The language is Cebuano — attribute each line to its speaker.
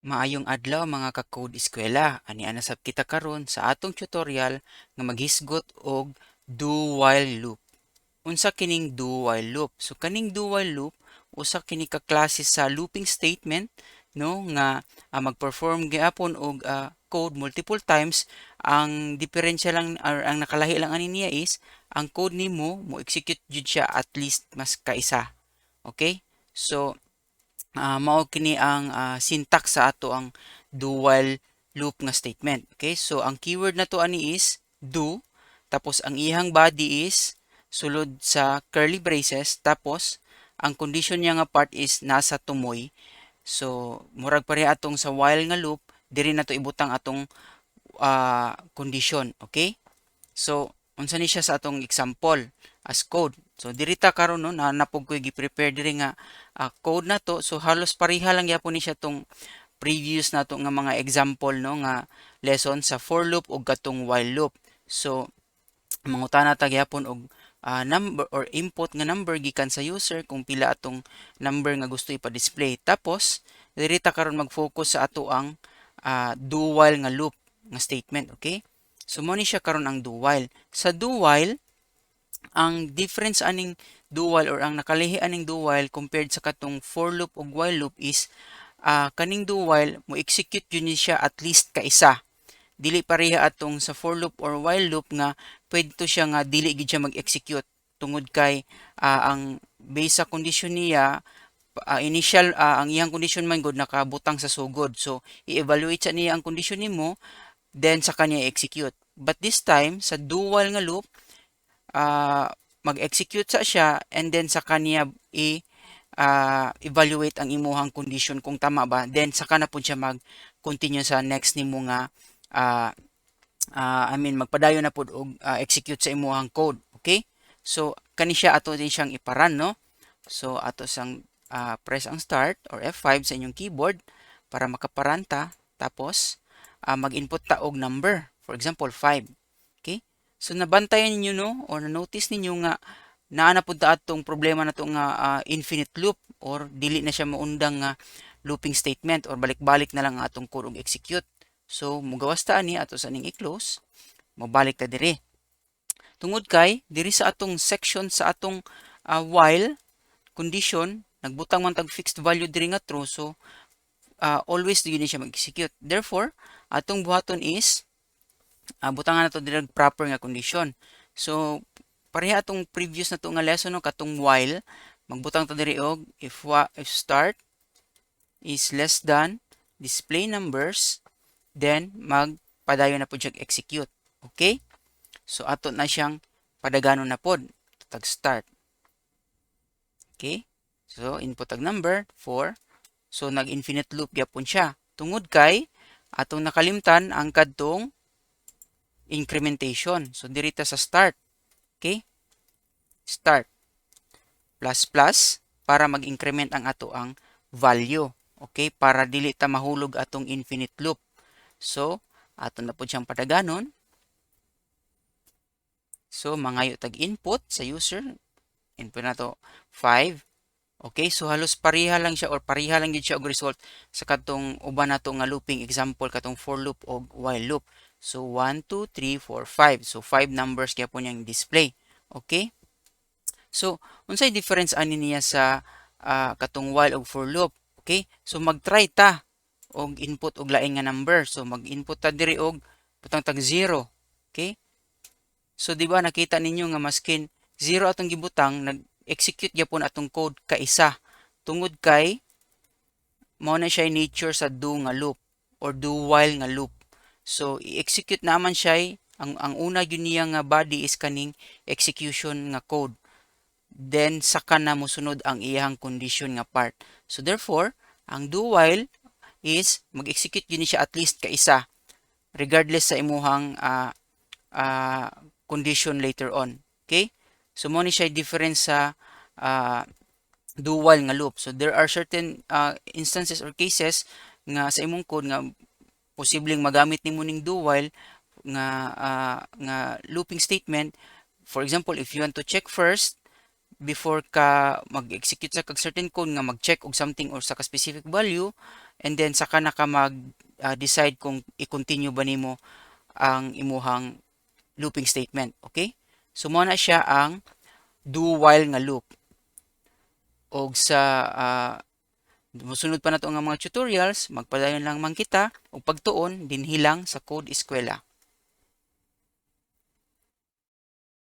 Speaker 1: Maayong adlaw, mga ka-Code Eskwela. Ania na sab kita karon sa atong tutorial nga maghisgot og do while loop. Unsa kining do while loop? So kaning do while loop, usa kini ka klase sa looping statement, no, nga mag-perform gyapon og code multiple times. Ang diferensya lang or ang nakalahi lang ani niya is ang code nimo mo execute jud siya at least mas kaisa. Okay? So mao kini ang syntax sa ato ang do while loop nga statement. Okay? So ang keyword nato ani is do, tapos ang iyang body is sulod sa curly braces, tapos ang condition niya nga part is nasa tumoy. So murag pareha atong sa while nga loop, diri nato ibutang atong condition, okay? So unsa ni siya sa atong example as code? So diri ta karon, no, na napog ko'y gi-prepare diri nga code nato. So halos pareha lang gyapon ni siya tong previous nato nga mga example, no, nga lesson sa for loop ug katong while loop. So mangutana ta gyapon og number or input nga number gikan sa user kung pila atong number nga gusto ipa-display. Tapos diri ta karon mag-focus sa ato ang do while nga loop nga statement, okay? So mo ni siya karon ang do while. Sa do while, ang difference aning do while or ang nakalahi aning do while compared sa katong for loop ug while loop is kaning do while mo execute jud ni siya at least kaisa. Dili pareha atong sa for loop or while loop nga pwede to siya nga dili gid siya mag-execute tungod kay ang base sa condition niya, initial, ang iyang condition man gud nakabutang sa sugod. So i-evaluate sa niya ang condition nimo, then sa kanya i-execute. But this time sa do while nga loop, mag-execute sa siya and then sa kanya i evaluate ang imuhang condition kung tama ba, then saka na pud siya mag-continue sa next nimo nga I mean, magpadayon na pud og execute sa imuhang code, okay? So kani siya ato din siyang ipa-run, no? So ato sang press ang start or F5 sa inyong keyboard para makapa-run ta, tapos mag-input ta og number, for example 5, okay? So nabantayan ninyo, no, or na-notice ninyo nga naa na pud ta atong problema nato nga infinite loop or dili na siya maundang nga looping statement or balik-balik na lang ang atong code og execute. So mugawas ta ani, ato sa ning i-close, mobalik ta diri. Tungod kay diri sa atong section sa atong while condition, nagbutang man tag fixed value diri nga true, so always gyud ni siya mag-execute. Therefore, atong buhaton is butangan nato diri proper nga condition. So pareha atong previous nato nga lesson, no, katong while, magbutang ta diri og if start is less than display numbers, then magpadayon na pud siya execute. Okay? So ato na siyang padaganon na pod tag start. Okay? So input tag number 4. So nag-infinite loop gyapon siya. Tungod kay atong nakalimtan ang kadtong incrementation. So diri ta sa start. Okay? Start plus plus para mag-increment ang ato ang value. Okay? Para dili ta mahulog atong infinite loop. So ato na pud siyang padaganon. So mangayo tag input sa user. Input nato 5. Okay, so halos pareha lang siya or pareha lang gyud siya og result sa katong uban nato nga looping example, katong for loop og while loop. So 1 2 3 4 5. So 5 numbers gyapon niyang display. Okay? So unsay difference ani niya sa katong while og for loop? Okay? So mag-try ta og input og lain nga number. So mag-input ta diri og butang tag 0. Okay? So di ba nakita ninyo nga maskin 0 atong gibutang, nag-execute gyapon atong code kaisa tungod kay mao na siya nature sa do nga loop or do while nga loop. So i-execute naman siya, ang una gyud niya nga body is kaning execution nga code. Then saka na mosunod ang iyang condition nga part. So therefore, ang do while is mag-execute gyud ni siya at least kaisa regardless sa imuhang condition later on. Okay? So mo ni siya difference sa do while nga loop. So there are certain instances or cases nga sa imong code nga posibleng magamit nimo ning do while nga looping statement. For example, if you want to check first Before ka mag-execute sa kag certain code nga mag-check og something or sa ka specific value, and then saka na ka mag decide kung i-continue ba nimo ang imuhang looping statement. Okay? So mao na siya ang do while nga loop. Og sa mosunod pa nato nga mga tutorials, magpadayon lang man kita og pagtuon dinhi lang sa Code Eskwela.